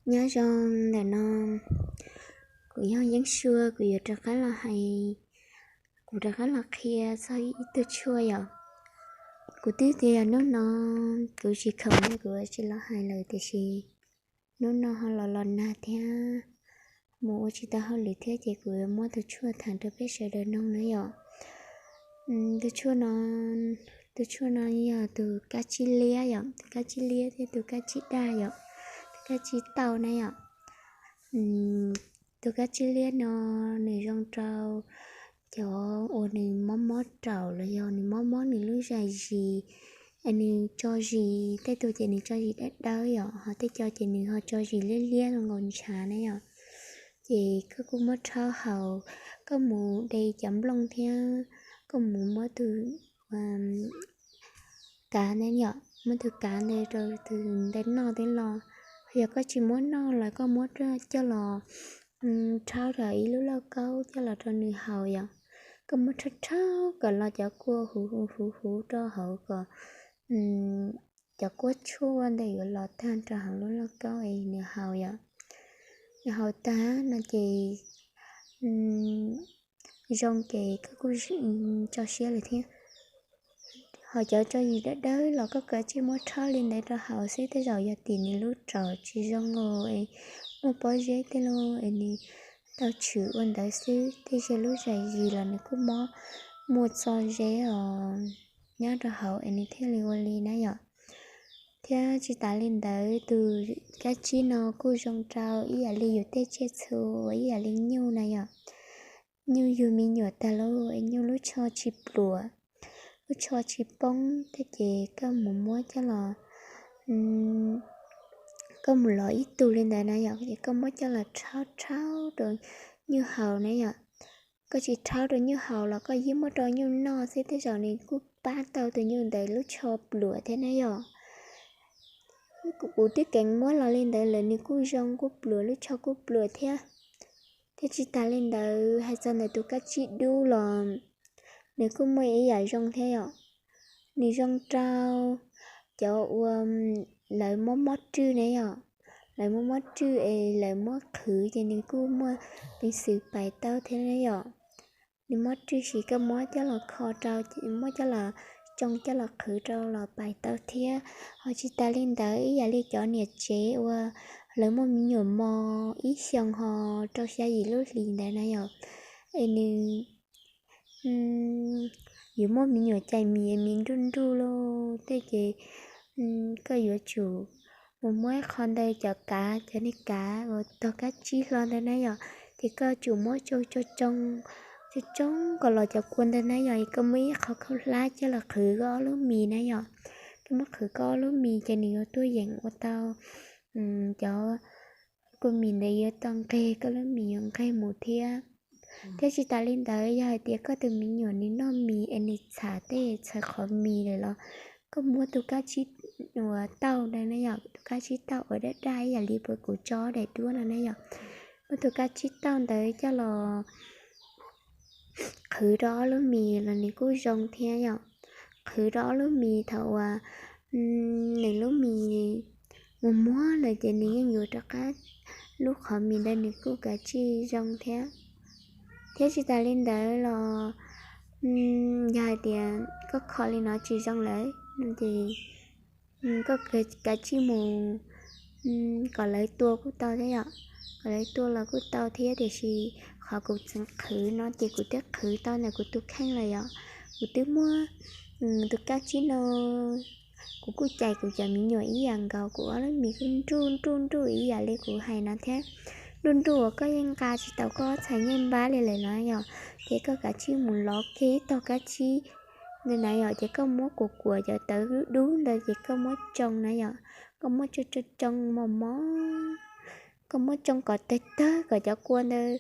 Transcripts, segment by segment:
Nyob zoo ntawm no, kuv yog Yeeb Sua, kuv yuav rov qab los hais, kuv rov qab los qhia txog ib tug tshuaj yom. Kuv twb tias hnub no kuv tsis khoom ne kuv tsis los hais lawm tiam sis hnub no ho los los nag thiab mus ua tsis tau hauj lwm thiab ces kuv yuav muab tus tshuaj tham rau peb sawv daws mloog na yom. Tus tshuaj no, tus tshuaj no yog tus kab tsib liab yom, tus kab tsib liab thiab tus kab tsib daj yom, tus kab tsib tauj na yom. Tus kab tsib liab no nws zoo rau cov uas nws mob mob raum los yog nws mob mob nws lub zais zis, nws tso zis, tej tug ces nws tso zis dawb dawb yom, ho tej co ces nws ho tso zis liab liab zoo nkaus ntshav na yom. Ces koj kuj muab rhaub haus, koj mus de cov nplooj thiab koj mus muab tus kav ntawd yom, muab tus kav ntawd rau tus ntawd noj twb los. Yog koj tsis muab noj los koj muab coj los rhaub rau ib lub lauj kaub coj los rau nws haus yom. Koj muab rhaub rhaub kom los cov kua huv huv huv rau hauv kom cov kua tshuaj ntawd yuav los tag rau hauv lub lauj kaub es nws haus yom. Nws haus tag no ces zoo ces koj kuj tso siab lawm thiab. Ho cov tso zis dawb dawb los koj kav tsij muab rhaub li ntawd rau haus xwb, tej zaum yog tim nws lub raum tsis zoo es muaj pob zeb tej lub es nws tau tshwm ua ntawd xwb, tej zaum lub zais zis los nws kuj mob muaj txo zeb os nyob rau hauv es nws thiaj li ua li na yom. Thiab tsis tas li ntawd tus kab tsib no kuj zoo rau ib yam li yus tej tsiaj txhu uas ib yam li nyuj na yom. Nyuj yug me nyuam tag lauj es nyuj lub tsho tsis pluam, lub tsho tsis poob thiab ces koj mus muab coj los, koj mus lov ib tug li ntawd na yom, ces koj muab coj los rhaub rhaub rau nyuj haus na yom. Koj tsis rhaub rau nyuj haus los koj yeej muab rau nyuj noj xwb, tej zaum nws kuj pab tau tus nyuj ntawd lub tsho pluam thiab na yom. Kuv twb kheev muab los li ntawd lawm nws kuj zoo kuj pluam, lub tsho kuj pluam thiab. Thiab tsis tas li ntawd hais txog ntawm tus kab tsib dub los nws kuj muaj ib yam zoo thiab yom. Nws zoo rau cov uas lawv mob mob rwj na yom, lawv mob mob rwj es lawv muab qhwv ces nws kuj muaj peev xwm pais tau thiab na yom. Nws mob rwj ces koj muab coj los kho rau, muab coj los tsoo coj los qhwv rau los pais tau thiab. Ho tsis tas li ntawd ib yam li cov niam tsev uas lawv muaj me nyuam mos ib xyoos ho rau xya yim lub hlis ntawd na yom, es nws yuav muaj me nyuam cais mis, mis nruj nruj lawm tej ces koj yuav tsum mus muab ib qho ntawd cov kav, cov niag kav uas tog kab tsib hlo ntawd na yom, ces koj tsum muab tsoo tsoo tsoo kom los cov kua ntawd na yom, es koj muab ib qho khaub hlab coj los qhwv koj ob lub mis na yom. Koj muab qhwv koj ob lub mis ces nws yuav tuaj yeem ua tau cov kua mis ntawd yuav tau nqeg, koj lub mis yuav nqeg mus thiab. Thiab tsis tas li ntawd yog hais tias koj tus me nyuam nws noj mis es nws txham tej txhawv qhov mis lawm los koj muab tus kab tsib uas tauj ntawd na yom, tus kab tsib tauj uas daj daj ib yam li puas kuv tso daim duab no na yom, muab tus kab tsib tauj ntawd coj los qhwv rau ob lub mis los nws kuj zoo thiab yom. Qhwv rau ob lub mis thaum uas nws lub mis mus muag lawm ces nws yeej yuav rov qab lub qhov mis ntawd nws kuj kav tsij zoo thiab. Thiab tsis tas li ntawd los yog hais tias koj kho li no tsis zoo lawm no ces koj kav tsij mus kom lawv tua kuj tau thiab yom, kom lawv tua los kuj tau thiab tiam sis qhov kuv tseem qhwv no ces kuv twb qhwv tau ntawm kuv tus kheej lawm yom. Kuv twb muab tus kab tsib no, kuv kuj cais kuv cov me nyuam ib yam nkaus, kuv ob lub mis kuj nruj nruj nruj ib yam li kuv hais no thiab. Nruj nruj uas koj yeej nqa tsis tau koj ob txhais ncej npab li lawm no yom, ces koj kav tsij mus lov kiag ib tog kab tsib ntawd na yom, ces koj muab kuam kuam cov tawv dub dub ntawd ces koj muab tsoo na yom, koj muab tsoo tsoo tsoo mos mos, koj muab tsoo kom tawg tawg kom cov kua ntawd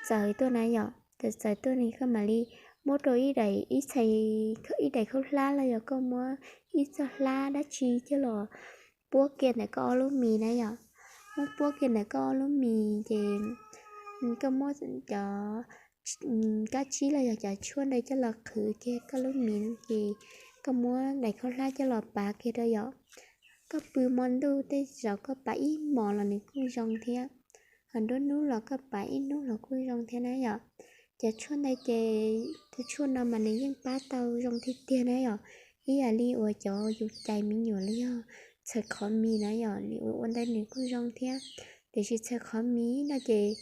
txaws tuaj na yom, txaws txaws tuaj ne koj mam li muab rau ib daim, ib txhais, ib daim khaub hlab los yog koj muab ib txoj hlab dab tsi coj los puab kiag ntawm koj ob lub mis na yom. Muab puab kiag ntawm koj ob lub mis ces koj muab cov kab tsib los yog cov tshuaj ntawd coj los qhwv kiag koj lub mis no ces koj muab daim khaub hlab coj los pav kiag rau yom. koj pw hmo ntuj tej zaum koj pav ib hmos los nws kuj zoo thiab, ho nruab hnub los koj pav ib hnub los kuj zoo thiab na yom. Cov tshuaj ntawd ces tus tshuaj no mas nws yeej pab tau zoo tiag tiag na yom. Ib yam li uas cov yus cais me nyuam los yog txhawm qhov mis na yom, nws ua ua ntawd nws kuj zoo thiab. Tiam sis txhawm qhov mis no ces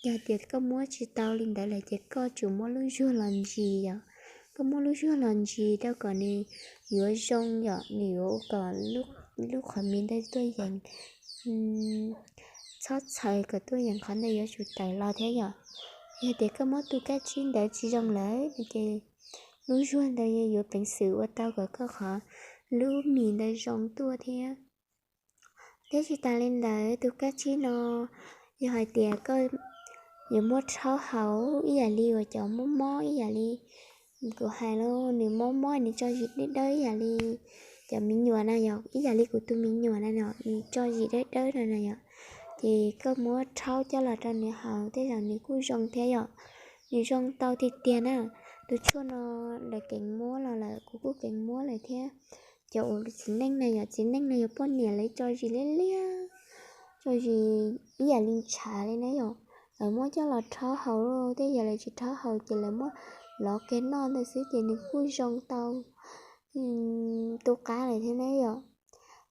yog tias koj muab tsis tau li ntawd lawm ces koj tsum muab lub zuag los ntsis yom. Koj muab lub zuag los ntsis rau kom nws yuav zoo yom, nws yuav ua kom lub qhov mis ntawd tuaj yeem, txhob txhawm kom tuaj yeem qhov ntawd yuav tsum tawm los thiab yom. Yog tias koj muab tus kab tsib ntawd tsis zoo lawm no ces lub zuag ntawd yuav peev xwm ua tau kom koj qhov lub mis ntawd zoo tuaj thiab. Thiab tsis tas li ntawd tus kab tsib no yog hais tias koj yuav muab rhaub haus ib yam li uas cov mob mob ib yam li kuv hais los nws mob mob nws tso zis dawb dawb ib yam li cov me nyuam na yom, ib yam li kuv tus me nyuam na yom, nws tso zis dawb dawb no na yom, ces koj muab rhaub coj los rau nws haus tej zaum nws kuj zoo thiab yom. Nws zoo tau tiag tiag na. Tus tshuaj no lawv keev muab los lawm kuv kuj keev muab lawm thiab. Cov uas txiv neej na yom, txiv neej no yog poj niam lawv tso zis liab liab, tso zis ib yam li ntshav li na yom. Lawv muab coj los rhaub haus, tej yog lawv tsis rhaub haus ces lawv muab lov kiag noj ntawd xwb ces nws kuj zoo tau tu qab lawm thiab na yom.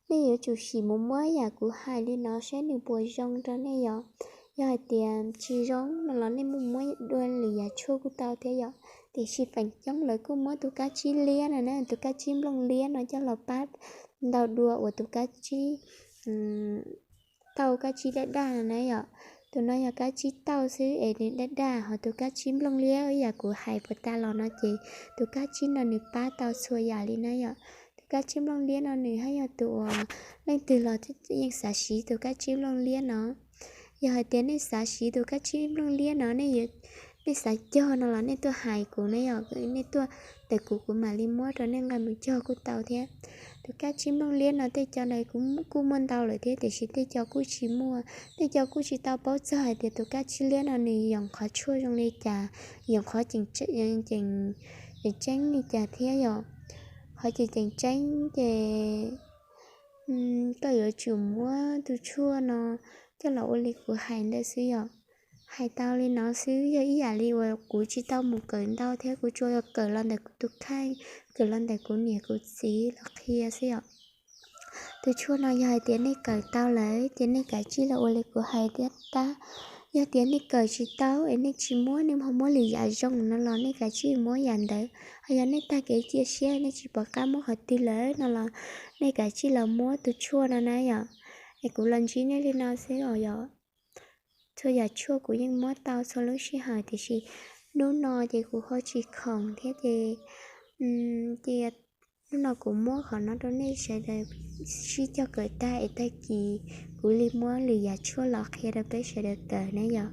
Nej yuav tsum sim mus muab yam kuv hais li no saib nws puas zoo rau nej yom. Yog hais tias tsis zoo no los nej mus muab dua lwm yam tshuaj kuj tau thiab yom. Tiam sis feem coob lawv kuj muab tus kab tsib liab no na, tus kab tsib nplooj liab no coj los pab ntau dua uas tus kab tsib tauj kab tsib daj daj no na yom. Tus no yog kab tsib tauj xwb es nws daj daj, ho tus kab tsib nplooj liab yam kuv hais puas tas los no ces tus kab tsib no nws pab tau txhua yam li na yom. Tus kab tsib nplooj liab no nws haj yog tus uas leej twg los yeej xav siv tus kab tsib nplooj liab no. Yog hais tias nej xav siv tus kab tsib nplooj liab no, nej xav cog no los nej tuaj hais kuv ne yom, nej tuaj ntawm kuv, kuv mam li muab rau nej nqa mus cog kuj tau thiab. Tus kab tsib nplooj liab no tej co ntawd kuv kuj muaj ntau lawm thiab, tiam sis tej co kuj tsis muaj, tej co kuj tsis tau paub txog hais tias tus kab tsib liab no nws yoom qhov tshuaj zoo li cas, yoom qhov ceem tseeb li cas thiab yom. Qhov ceem tseeb ces koj yuav tsum muab tus tshuaj no coj los ua li kuv hais ntawd xwb yom. Hais tau li no xwb, yog ib yam li uas kuv tsis tau mus kawm ntau thiab, kuv tsuas kawm los ntawm kuv tus kheej, kawm los ntawm kuv niam kuv txiv los qhia xwb yom. Tus tshuaj no yog hais tias nej kawm tau lawm ces nej kav tsij los ua li kuv hais thiab tab. Yog tias nej kawm tsis tau es nej tsis muab, nej ho muab lwm yam zoo no los nej kav tsij muab yam ntawd. Ho yog nej tag kev cia siab nej tsis pom qab muab qhov twg lawm no los nej kav tsij los muab tus tshuaj no na yom. Es kuv los ntsib nej li no xwb os yom. Txhua yam tshuaj kuv yeej muab tau txhua lub sij hawm, tiam sis hnub no ces kuv ho tsis khoom thiab ces, ces hnub no kuv muab qhov no rau nej sawv daws sib cog kawm tag es tag kis kuv li muab lwm yam tshuaj los qhia rau peb sawv daws kawm ne yom.